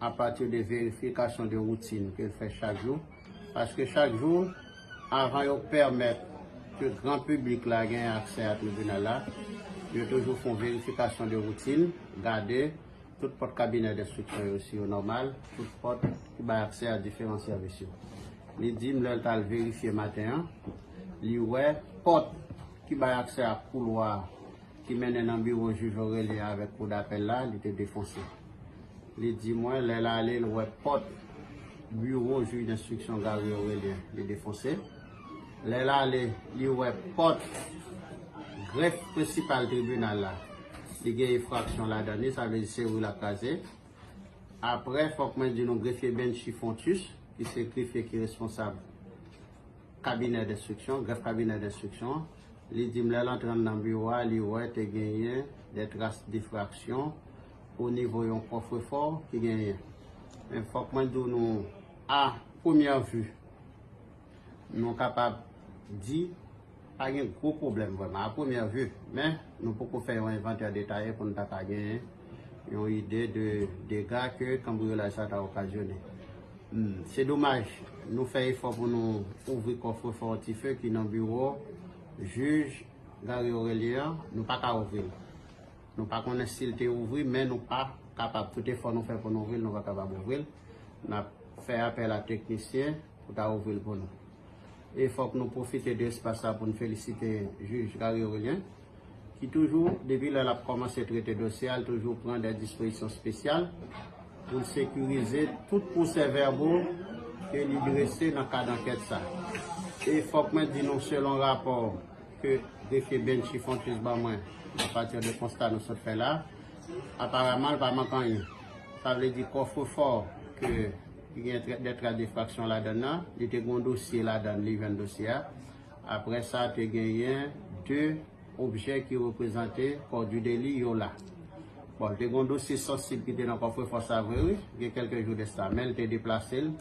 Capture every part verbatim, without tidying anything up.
apati de verifikasyon de woutin ke l fè chak jou. Paske chak jou, avan yo pèmèt ke gran piblik la gen aksè a tribinal la, yo toujou fè yon verifikasyon de woutin, gade tout pòt kabinè denstriksyon yo si yo nòmal, tout pòt ki bay aksè a diferan sèvis yo. Li di m lè l t al verifye maten an, li wè pòt ki bay aksè a koulwa ki mennen nan biwo jij Aurélien avèk koudapèl la, li te defonse. Li di mwen, lè l ale, l wè pòt biwo jij denstriksyon Gary Aurélien, li defonse. Lè l ale, li wè pòt grèf prensipal tribinal la, li gen enfraksyon ladan li, sa vle di seri la kraze. Apre, fòk mwen di nou grefye Benchy Fontus, ki se grefye ki responsab kabinè denstriksyon, grèf kabinè denstriksyon, li di m lè l antre anndan biwo a, li wè te genyen de tras defraksyon o nivo yon kòfrefò ki genyen. Men fòk mwen di nou, a premyè vi, nou kapab di pa gen gwo pwoblèm vrèman, a premyè vi. Men, nou poko fè yon envantè detaye pou n ta ka gen yon ide de dega ke kanbriyolaj sa ta okazyone. Hmm, se domaj, nou fè efò pou nou ouvri kòfrefò Tife ki nan biwo jij Gary Aurélien an, nou pa ka ouvri l. Nou pa konnen si l te ouvri, men nou pa kapab. Tout efò nou fè pou nou ouvri l, nou pa kapab ouvri l. N ap fè apèl a teknisyen pou ta ouvri l pou nou. E fòk nou pwofite de espas la pou n felisite jij Gary Aurélien, ki toujou, depi lè l ap kòmanse trete dosye a, l toujou pran de dispozisyon espesyal pou l sekirize tout pwosè vèbo ke li drese nan kad ankèt sa. E fòk mwen di nou, selon rapò ke grefye Benchy Fontus ban mwen, apati de konsta nou sot fè la, aparaman, l pa manke anyen. Sa vle di kòfrefò ke ki gen trè- de tras defraksyon ladan l nan, li te gen yon dosye ladan l, li jwenn dosye a. Apre sa, te genyen de objè ki reprezante kò di deli yo la. Bon, te gen yon dosye sansib ki te nan kòfrefò sa vre, wi, gen kèlke jou de sa, men l te deplase l,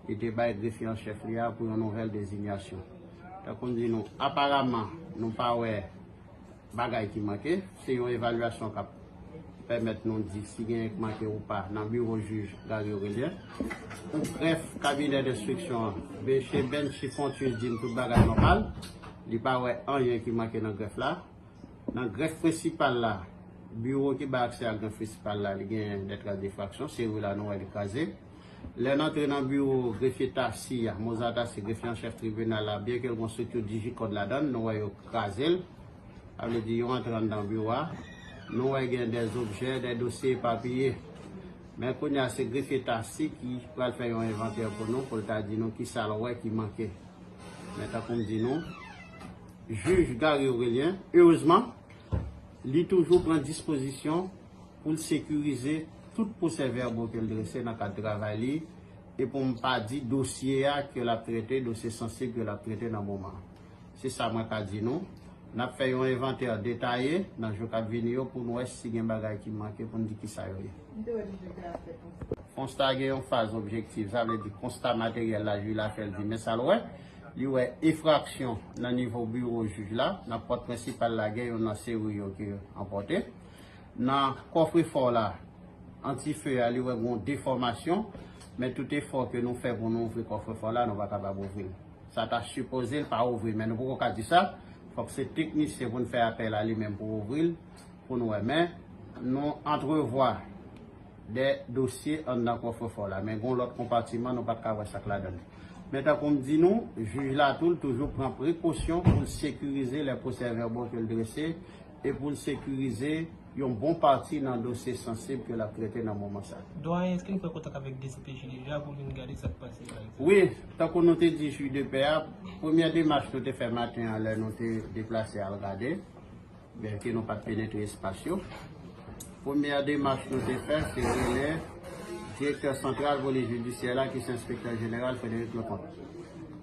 li te bay grefye an chèf li a pou yon nouvèl dezinyasyon. Tankou m di nou, aparaman, nou pa wè bagay ki manke, se yon evalyasyon k ap pèmèt nou di si genyen k manke ou pa nan biwo jij Gary Aurélien. Pou grèf kabinè denstriksyon an, mesye Benchy Fontus di m tout bagay nòmal, li pa wè anyen ki manke nan grèf la. Nan grèf prensipal la, biwo ki bay aksè a grèf prensipal la, li gen de tras defraksyon, seri la nou wè li kraze. Lè n antre nan biwo grefye Tassy a, Mozart Tassy, grefye an chèf tribinal la, byenke l gen yon estrikti Digicode ladan l, nou wè yo kraze l. Sa vle di yo antre anndan biwo a, nou wè gen de objè, de dosye epapiye. Men kounye a se grefye Tassy ki pral fè yon envantè pou nou, pou l ta di nou kisa l wè ki manke. Men tankou m di nou, jij Gary Aurélien, erezman, li toujou pran dispozisyon pou l sekirize tout pwosè vèbo ke l drese nan kad travay li, e pou m pa di dosye a ke l ap trete, dosye sansib ke l ap trete nan moman an. Se sa mwen ka di nou. N ap fè yon envantè detaye nan jou k ap vini yo pou n wè si gen bagay ki manke pou n di kisa yo ye. Konsta gen yon faz objektif, sa vle di konsta materyèl la, jij la fè l di men sa l wè. Li wè enfraksyon nan nivo biwo jij la, nan pòt prensipal la gen youn nan seri yo ki anpòte. Nan kòfrefò la, an ti fe a, li wè gen yon defòmasyon, men tout efò ke nou fè pou nou ouvri kòfrefò la, nou pa kapab ouvri l. Sa ta sipoze l pa ouvri, men nou poko ka di sa. Fòk se teknisyen pou n fè apèl a li menm pou ouvri l, pou n wè. Men nou antrevwa de dosye anndan kòfrefò la, men gen yon lòt konpatiman, nou pa t ka wè sa k ladan l. Men tankou m di nou, jij la tou, l toujou pran prekosyon pou l sekirize lè pwosè vèbo ke l drese e pou l sekirize yon bon pati nan dosye sansib ke l ap trete nan moman sa. Dwayen, èske nou pran kontak avèk D C P J deja pou vin gade sa k pase, pa egzanp? Wi, tankou nou te di jij de pè a, premyè demach nou te fè maten an lè nou te deplase al gade, byenke nou pa t penetre espas yo. Premyè demach nou te fè, se rele direktè santral polis jidisyè la, ki se enspektè jeneral Frédéric Leconte,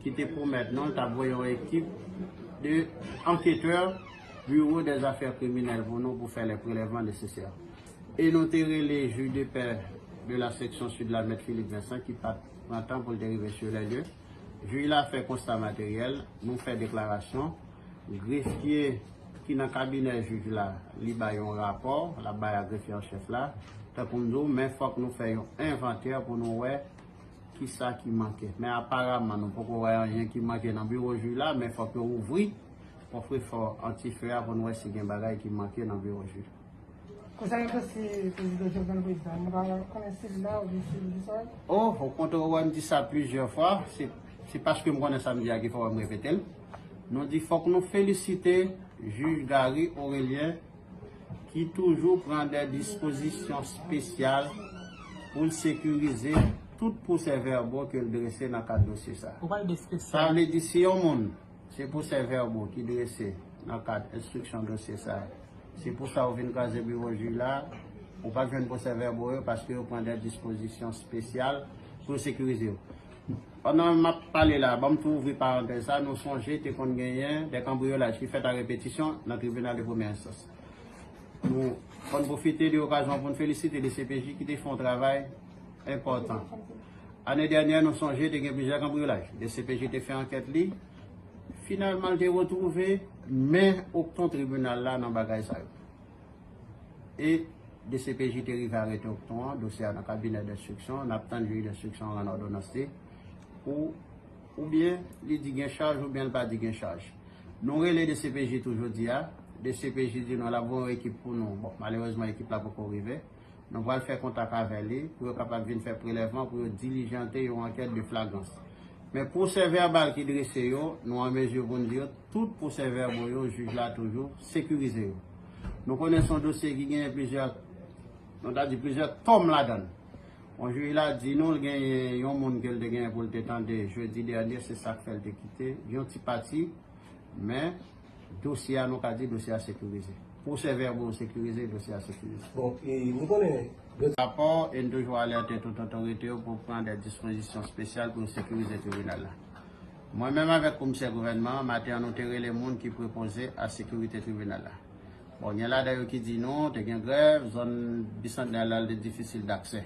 ki te pwomèt nou l t ap voye yon ekip de anketè Bureau des Affaires Criminelles pou nou pou fè lè prelèvman nesesè. E nou te rele jij de pè de la section sud la, mèt Philippe Vincent, ki pa t pran tan pou l te rive sur les lieux. Jij la fè konsta materyèl, nou fè deklarasyon. Grefye ki nan kabinè jij la, li bay yon rapò, l ap bay a grefye an chèf la. Tankou m di w, men fòk nou fè yon envantè pou nou wè kisa ki manke. Men aparaman, nou poko wè anyen ki manke nan biwo jij la, men fòk yo ouvri, fè efò antife a pou nou wè si gen bagay ki manke nan biwo jij la. Konsènan dosye prezidan Jovenel Moïse la, nou pa konnen si l la oubyen si l disparet? Oh, okontrè, ou wè m di sa plizyè fwa, se, se paske m konnen sa m di a ki fè w wè m repete l. Nou di fòk nou felisite jij Garry Orélien ki toujou pran de dispozisyon espesyal pou l sekirize tout pwosè vèbo ke l drese nan kad dosye sa. Ou pale de espesyal. Sa vle di si yon moun se pwosè vèbo ki drese nan kad enstriksyon dosye sa, se pou sa ou vin kraze biwo jij la, ou pa jwenn pwosè vèbo yo paske yo pran de dispozisyon espesyal pou yo sekirize yo. Pandan m ap pale la, ban m tou ouvri parantèz sa, nou sonje te konn genyen de kanbriyolaj ki fèt a repetisyon nan tribinal de premyè enstans. Nou konn pwofite de okazyon pou n felisite D C P J ki te fè yon travay enpòtan. Ane dènyè, nou sonje te gen plizyè kanbriyolaj. D C P J te fè ankèt li. Finalman, l te retwouve men okton tribinal la nan bagay sa yo. E D C P J te rive arete okton an, dosye a nan kabinè denstriksyon, n ap tann jij denstriksyon rann òdonans li pou oubyen li di gen chaj oubyen l pa di gen chaj. Nou rele D C P J tou jodi a, D C P J di nou l ap voye yon ekip pou nou. Bon, malerezman, ekip la poko rive. Nou pral fè kontak avè li pou yo kapab vin fè prelèvman, pou yo dilijante yon ankèt de flagrans. Men pwosè vèbal ki drese yo, nou an mezi pou n di yo, tout pwosè vèbo yo, jij la toujou sekirize yo. Nou konnen se yon dosye ki genyen plizyè, nou ta di plizyè tòm ladan l. Bon, jij la di nou l genyen yon moun ke l te genyen pou l te tande jedi dènye, se sa k fè l te kite yon ti pati. Men, dosye a, nou ka di dosye a sekirize. Pwosè vèbo yo sekirize, dosye a sekirize. Bon, e nou konnen rapò, e n toujou alète tout otorite yo pou pran de dispozisyon espesyal pou yo sekirize tribinal la. Mwen menm avèk komisè gouvènman an, maten an, nou te rele moun ki prepoze a sekirite tribinal la. Bon, gen ladan yo ki di nou te gen grèv, zòn Bisantnè la, l te difisil daksè.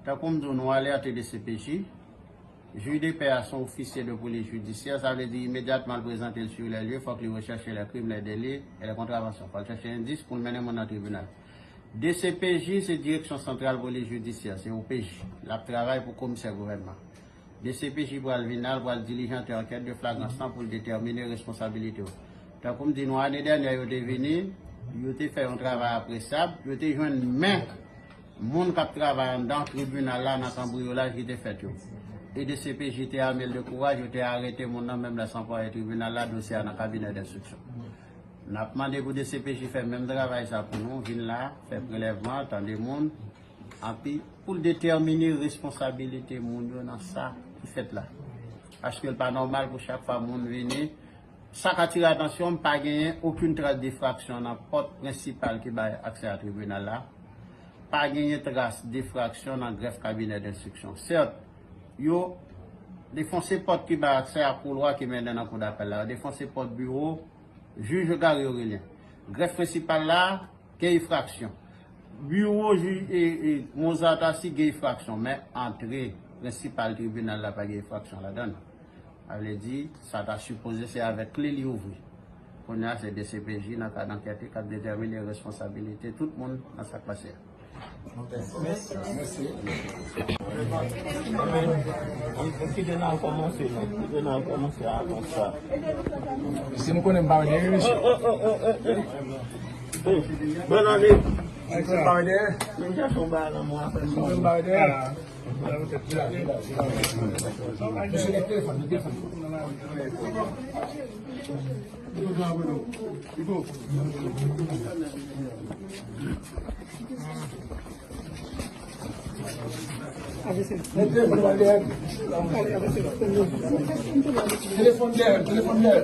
Tankou m di w, nou alète D C P J, jij de pè a se yon ofisye de polis jidisyè, sa vle di imedyatman l prezante l sur les lieux, fòk li rechèche les crimes, les délits et les contraventions. Fò l chèche endis pou l mennen moun nan tribinal. D C P J se Direksyon Santral Polis Jidisyè, se O P J. L ap travay pou komisè gouvènman. D C P J pral vin la, l pral dilijante ankèt de flagrans lan pou l detèmine responsabilite yo. Tankou m di nou, ane dènyè yo te vini, yo te fè yon travay apresyab, yo te jwenn men moun k ap travay anndan tribinal la nan kanbriyolaj ki te fèt yo. E D C P J te ame l de kouraj, yo te arete moun nan menm lè se anplwaye tribinal la, dosye a nan kabinè denstriksyon. N ap mande pou D C P J fè menm travay sa pou nou, vin la, fè prelèvman, tande moun, anpi pou l detèmine responsabilite moun yo nan sa ki fèt la. Paske l pa nòmal pou chak fwa moun vini, sa k atire atansyon m, pa genyen okenn tras difraksyon nan pòt prensipal ki bay aksè a tribinal la. Pa genyen tras difraksyon nan grèf kabinè denstriksyon. Sèt, yo defonse pòt ki bay aksè a koulwa ki mennen nan koudapèl la. Yo defonse pòt biwo jij Garry Orélien. Grèf prensipal la, gen difraksyon. Biwo jij, e, e, Mozart Assis gen difraksyon, men antre prensipal tribinal la pa gen difraksyon ladan l. Sa vle di, sa ta sipoze se avèk kle li ouvri. Kounye a, se D C P J nan kad ankèt li k ap detèmine responsabilite tout moun nan sa k pase a. Mèsi. Mèsi. Ki te nan kòmanse, non? Ki te nan kòmanse avan sa? Si nou konnen m pa wè dèyè, mesye. Bòn ane. M pa wè dèyè. Men m chèche yon bagay nan mwen apre. M pa wè dèyè. Mesye, gen telefòn, gen telefòn. Telefòn dèyè, telefòn dèyè.